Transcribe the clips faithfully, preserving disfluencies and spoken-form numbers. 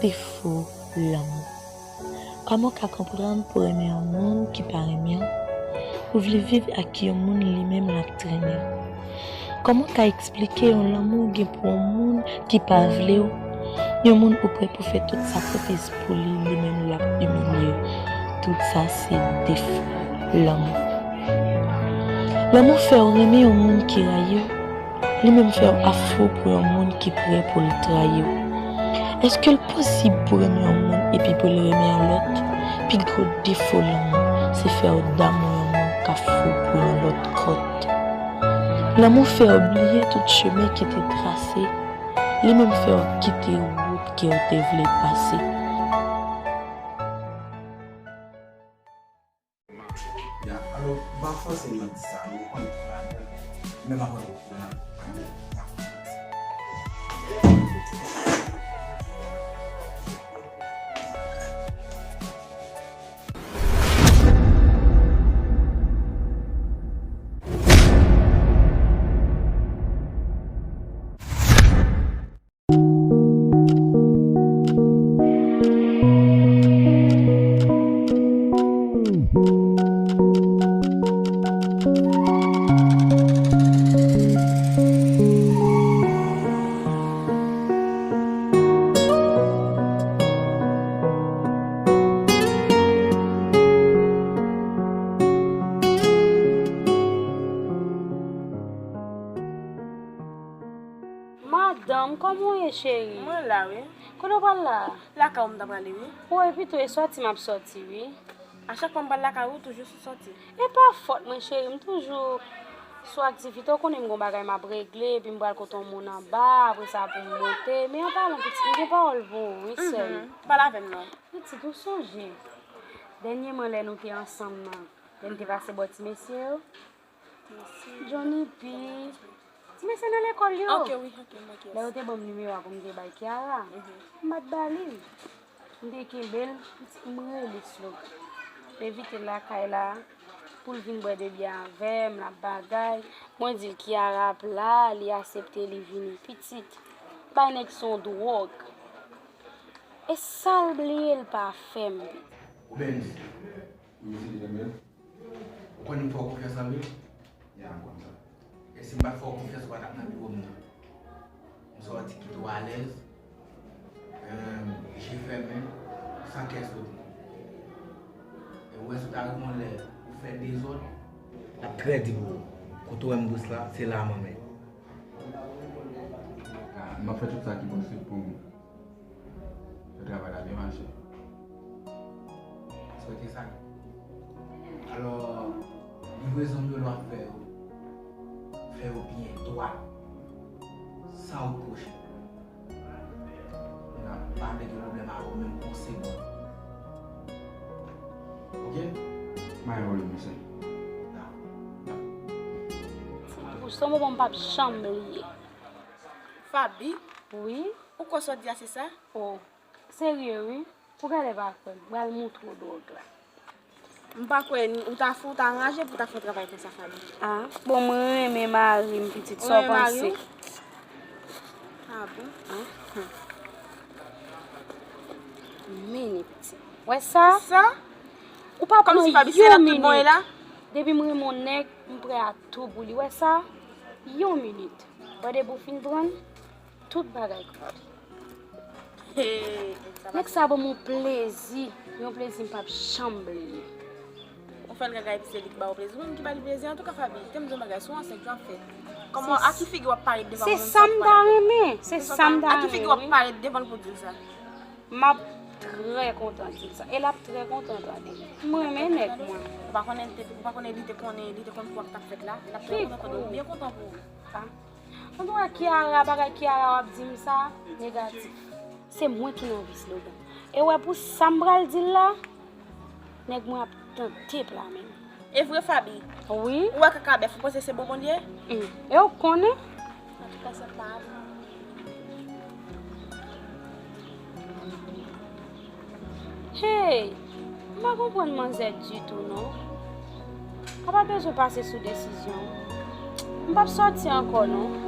Defo lanmou. Kòman w ka konprann pou w renmen yon moun ki pa renmen w? Ou vle viv ak yon moun li menm l ap trennen w. Kòman w ka eksplike yon lanmou w gen pou yon moun ki pa vle w? Yon moun ou prè pou fè tout sakrifis pou li, li menm l ap imilye w. Tout sa se defo lanmou. Lanmou fè w renmen yon moun ki rayi w. Li menm fè w ap fou pou yon moun ki prè pou l trayi w. Èske l posib pou renmen yon moun epi pou l renmen yon lòt? Pi gwo defo lanmou, se fè w damou yon moun k ap fou pou yon lòt kòt. Lanmou fè w bliye tout chemen ki te trase, li menm fè w kite wout ke w te vle pase. Ya, alò, m pa fòse nou di sa, nou konn ki bagay, men m ap wè pou kounya. Madanm, kòman w ye, cheri? Mwen la, wi. Kote w pral la? Lakay ou m ta prale, wi. Woy, pito e sòti m ap sòti, wi. A chak fwa m pral lakay ou, ou toujou sou sòti. E pa fòt mwen, cheri, m toujou sou aktivite. Ou konnen m gon bagay m ap regle, epi m pral kote yon moun anba, apre sa pou m monte. Men an palan, pitit, m gen pawòl pou ou, wi, sè m. Pale avè m non. Pitit, ou sonje dènyèman lè nou te ansanm nan, lè n te pase bò ti mesye yo? Johnny P. Ti mesye nan lekòl yo. Ok, wi, ok, m manke. Lè yo te ban m nimewo a pou m te bay Kiara, m pa t ba li l. M te kenbe l, pitit, m rele Slogan. M envite l lakay la pou l vin bwè de byè avè m, n ap bagay. Mwen di l Kiara ap la, li aksepte, li vini. Pitit, bay nèg se yon dwòg. E sa l bliye l pa fè m. Ou byen, mesye. Wi, mesye Jamel. Ou konnen m fè w konfyans anpil? Ya, m konn sa. E si m pa t fè w konfyans, ou pa t ap nan biwo m nan. M sòti kite w alèz, je fèmen, san kè soti. E ou wè si w ta rive yon lè ou fè dezòd, l ap trè di pou ou. Kote w wè m dous la, se la m anmè. M ap fè tout sa ki posib pou fè travay la byen mache. Swete sa. Alò, livrezon m yo lè w ap fè yo, fè yo byen dwat, san repwoche. M pa vle gen pwoblèm avè w menm pou yon segonn. Oke? M pa gen pwoblèm, mesye. Pou sa, yon moman m p ap janm bliye. Faby? Wi? Ou kwè sa w di a se sa? O, serye wi. Ou genlè pa kwè m. M pral moutre w dwòg la. M pa kwè ou ta fou, ou ta anraje pou w ta fè yon travay konsa, Faby. A, bon, mwen renmen mari m, pitit. Sa w panse? A bon? Mennen, pitit. Wè sa? Sa? Ou pa pran yon minit. Depi m renmen yon nèg, m prè a tou pou li. Wè sa? Yon minit. Wè depi w fin pran l, tout bagay koute. Nèg sa ban m yon plezi, yon plezi m p ap janm bliye. Ou fè l gaga epi se li ki ba ou plezi. Ou menm ki ba li plezi. Antouka, Faby, kite m di w yon bagay, si w ansent, jan ap fè. Kòman, a ki figi w ap parèt devan moun sa pou pale? Se sa m ta renmen, se sa m ta renmen. A ki figi w ap parèt devan l pou di l sa? M ap trè kontan di l sa. E l ap trè kontan tande. M renmen nèg mwen. Ou pa konnen li te, ou pa konnen li te konnen, li te konn kou ak t ap fèt la? L ap trè kontan tande. M byen kontan pou ou. Antouka, Kiara, bagay Kiara w ap di m sa, negatif. Se mwen ki nan vis, Slogan. E w wè pou sa m pral di l la, nèg mwen ap tante pla men m. E vre, Faby? Wi. Ou wè kaka bèf, ou panse se bonbon l ye? Humm. E w konnen? Antouka, sa pa bon. Hey! M pa konprann manzè ditou non. Ou pa bezwen pase sou desizyon w. M p ap sòti ankò non.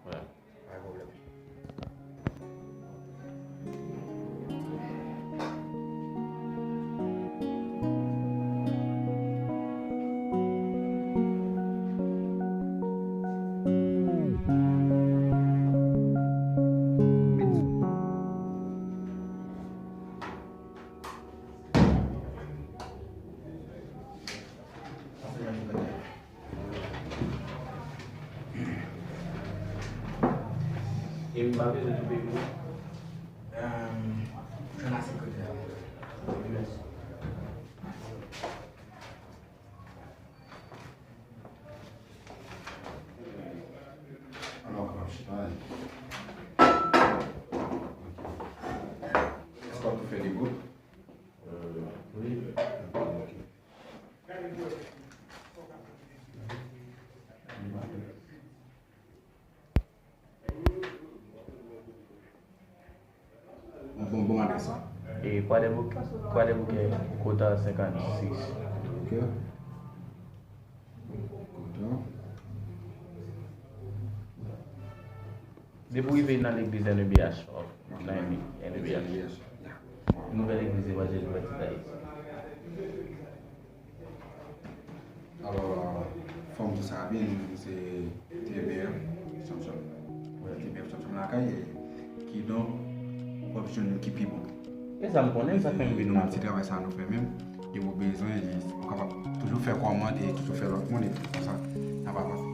Wè. Pa gen pwoblèm. E m pa bezwen tou peyi pou ou? Ehm, jwenn a sekretè a, monchè. Alò, w kapab chita, wi. Èske w ap tou fè de gwoup? Euh, wi. Ok. Bon, bon maten sa. E Kwadèboukè, Kwadèboukè, Kota senkannsis. Ok. Kota. Depi w rive nan legliz N E B H, nan N E B H. Nouvèl Legliz Evanjelik Baptis Dayiti. Alò, fò m di sa byen, se T B F, Samsung. T B F Samsung lakay, e kidonk, w ap jwenn nou ki pi bon. E sa m konnen, sa fè m vin la. Se travay sa nou fè menm. Depi w bezwen, e ou kapab toujou fè kòmand e toujou fè lòt moun, epi konsa, n ap avanse.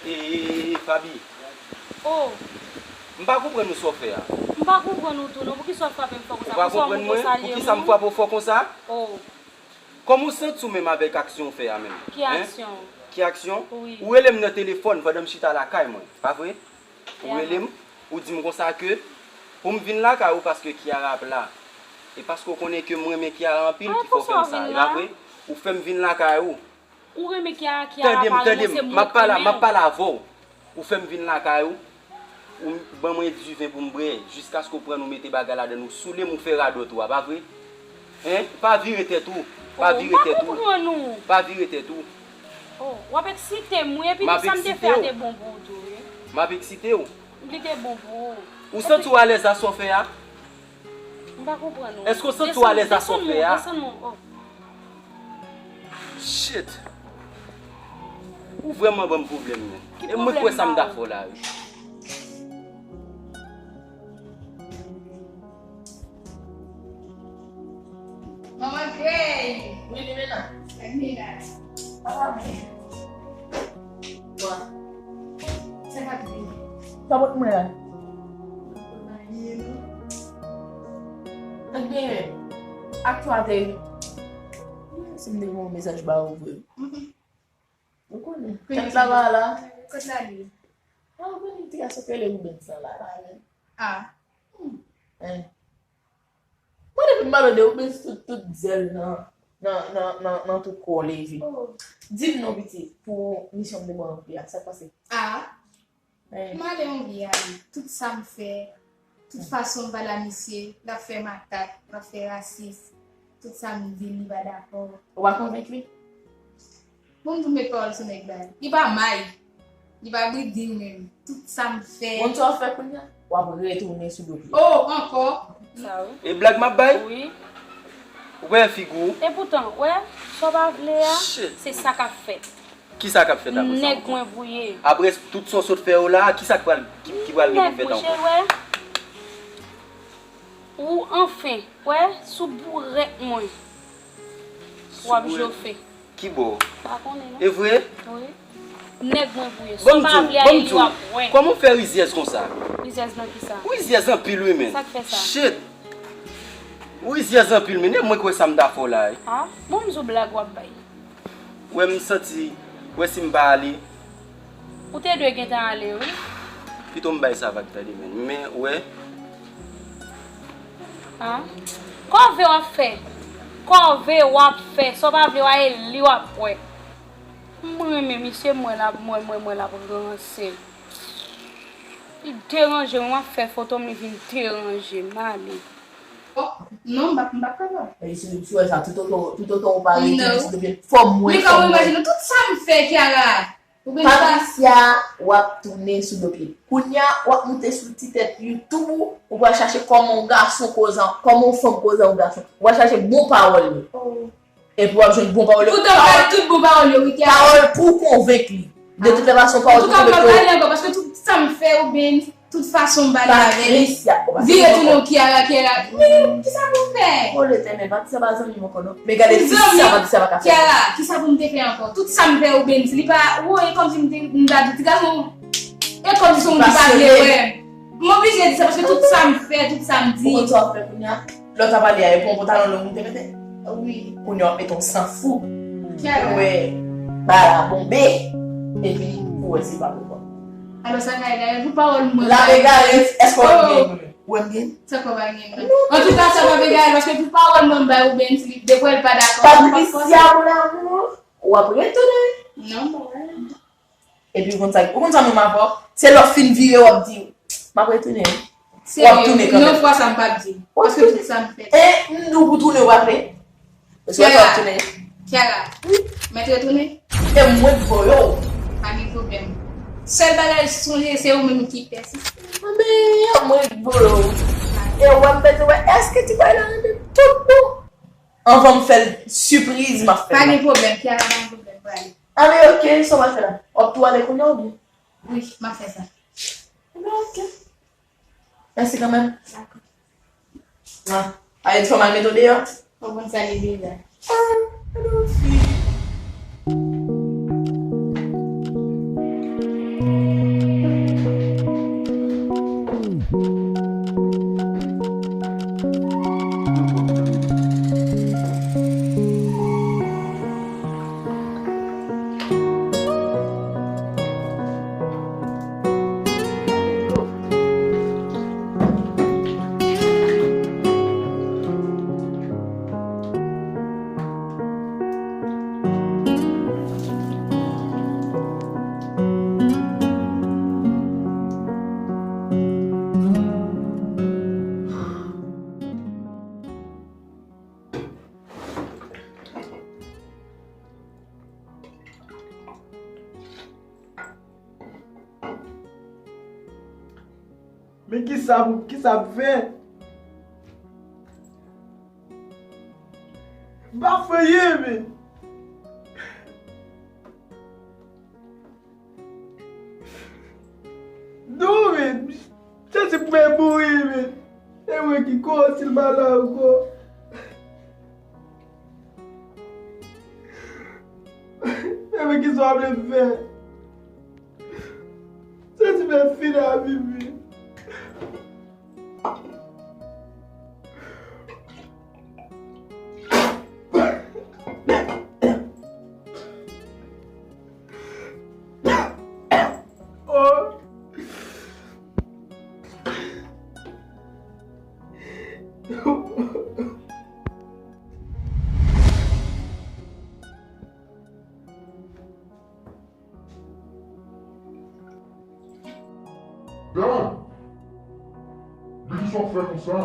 E, Faby. Oh. M pa konprann ou sa w fè a. M pa konprann ou tou non. Poukisa w frape m fò konsa? Ou pa konprann mwen? Poukisa m frape w fò konsa? Oh. Kòman w santi w menm avèk aksyon w fè a menm? Ki aksyon? Ki aksyon? Wi. Ou rele m nan telefòn pandan m chita lakay mwen, pa vre? Ou rele m, ou di m konsa ke pou m vin lakay ou paske Kiara ap la. E paske w konnen ke m renmen Kiara anpil ki fè w fè m sa, e pa vre? Ou fè m vin lakay ou. Ou renmen Kiara, Kiara pa renmen w, se mwen k renmen w. Tande m, tande m, m ap pale, m ap pale avè w. Ou fè m vin lakay ou, ou ban mwen diven pou m bwè, jiskaske w pran, ou mete bagay ladann, ou soule m, ou fè radòt ou a, pa vre? Hein? Pa vire tèt ou, pa vire tèt ou. Oh, m pa konprann ou. Pa vire tèt ou. Oh, w ap eksite m, wi, epi tout sa m te fè a te bon pou ou tou, wi. M ap eksite w. Li te bon pou ou. Ou santi w alèz a sa w fè a? M pa konprann ou. Èske w santi w alèz a sa w fè a? Desann, desann non, desann non, oh. Shit! Ou vrèman ban m pwoblèm, men. Ki pwoblèm pa ou? E mwen kwè sa m ta fè w la, wi. Manman Grey! Wi, li menaj. Li menaj. Ah, men. Wa. Sa k ap vini? Sa pot mwen la? Ebyen, ak twa te, si m te gen yon mesaj ba ou vre. Ou konnen. Tèt la pa la. Kot l ale? Ah, ou konnen ti gason k rele Rubens la la. Ah. Hmm. Hein. Mwen depi m pale de ou, men tout, tout zèl nan, nan, nan, nan, nan tout kò w leve. Oh. Di m non, pitit, pou misyon m te ba w anpil la, sa k pase? Ah. Hein. M ale yon vi a li. Tout sa m fè, tout fason m pale a misye, l ap fè makak, l ap fè rasis. Tout sa m di l, li pa dakò. Ou pa konvenk li? Bon, m tou met pawòl sou nèg la. Li pa may. Li pa briding menm. Tout sa m fè. Konn sa w ap fè kounye a? W ap retounen sou do pye. Oh, ankò? Sa wi. E blag m ap bay? Wi. Ou wè figi w? Epoutan, wè, sa w pa vle a, se sa k ap fèt. Kisa k ap fèt apre sa ankò? Nèg mwen pou ye. Apre tout sa w sot fè yo la, kisa k pral, ki, ki pral gen pou fèt ankò? Nèg mwen, cheri, wè. Ou anfen, wè, sou bourèt mwen. W ap jofe. Ki bò? Pa konnen non. E vre? Wi. Nèg mwen pou ye. Sa w pa vle a, e li w ap wè. Kòman w fè rizyèz konsa? Rizyèz nan kisa? Ou rizyèz anpil wi, men. Sa k fè sa? Shit! Ou rizyèz anpil, men. E mwen kwè sa m ta fè w la, wi. Ah, bon, m di w blag w ap bay. Wè m santi, wè si m pa ale. Ou te dwe gentan ale, wi. Pito m bay sa vag tande, men. Men, wè. Kòve w ap fè. Kòve w ap fè. Sa w pa vle w a, e li w ap wè. Mwen renmen misye, mwen l ap, mwen, mwen, mwen l ap ranse. Li deranje m, m ap fè foto m, li vin deranje m, ale. Non, m pa, m pa kapab. E si, si w wè sa, toutotan, toutotan ou pa retounen sou do pye m, fò m wè. Men kòman w imajine w, tout sa m fè, Kiara. Patricia, w ap tounen sou do pye m. Kounye a, w ap moute sou ti tèt YouTube ou, ou pral chache kòman yon gason koze, kòman yon fanm koze yon gason. Ou pral chache bon pawòl yo. Epi w ap jwenn bon pawòl yo. Poutan w bay tout bon pawòl yo wi Kiara. Pawòl pou konvenk li. De tout lè fason pawòl pou konvenk yo. Antouka m p ap pale ankò paske tout sa m fè oubyen tout fason m pale avè li. Vire tounen w Kiara, Kiara. Men kisa pou m fè? O Letènèl, Patricia pa zanmi m ankò non. Men gade tout sa Patricia pa ka fè. Kiara, kisa pou m te fè ankò? Tout sa m fè oubyen li pa, woy e kòmsi m te, m ta di ti gason. E kòmsi se yon moun ki pa vle wè m. M oblije di sa paske tout sa m fè, tout sa m di. Ou konn sa w ap fè kounye a? Lè w t ap ale a, e pa yon pantalon long ou te mete? Wi. Kounye a w ap mete yon san fou. Kiara. Ou wè bala bonbe. Epi ou wè si l pa pou kò. Alò sa ka egare pou pawòl mwen bay. L ap egare, èske w wè m gen? Ou wè m gen? Sa kò pa gen non. Antouka sa p ap egare paske pou pawòl mwen bay ou Bentley, depi w wè l pa dakò, sa pa fòse. Patricia mon amour, w ap retounen. Non, m pa pral. Epi ou konn sa, ou konn sa menm avè w? Se lè w fin vire w ap di, m ap retounen. W ap tounen kanmenm. Yon fwa sa m p ap di. Paske tout sa m fè. E m di w pou tounen ou pa vle? Paske w ap tounen. Kiara, mèt retounen? E mwen k voye w. Pa gen pwoblèm. Sèl bagay sonje se ou menm ki pèsiste. Men mwen k voye w. E w ap mèt wè èske ti bòy la renmen m tout bon. Anvan m fè l sipriz m ap fè l. Pa gen pwoblèm, Kiara, pa gen pwoblèm, prale. Anben ok, sa w pral fè la? W ap tou ale kounye a oubyen? Wi, m ap fè sa. Anben ok. Mèsi kanmenm. Dakò. Ah, Ayèt fè w mal mete w deyò? Ou konn sa li deja. Ah, anben fi. Men kisa pou, kisa pou fè? M pa fè anyen men. Non men, m santi m prè mouri men. E mwen ki kò si l pa la ankò. Ebyen kisa w vle m fè? Santi m fini a viv wi. Oh. Dan! Men kisa w fè konsa?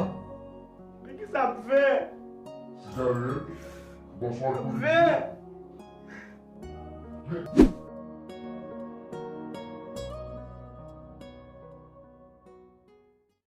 Men kisa m fè? Sigarèt, bwasyon alkolik. Fè!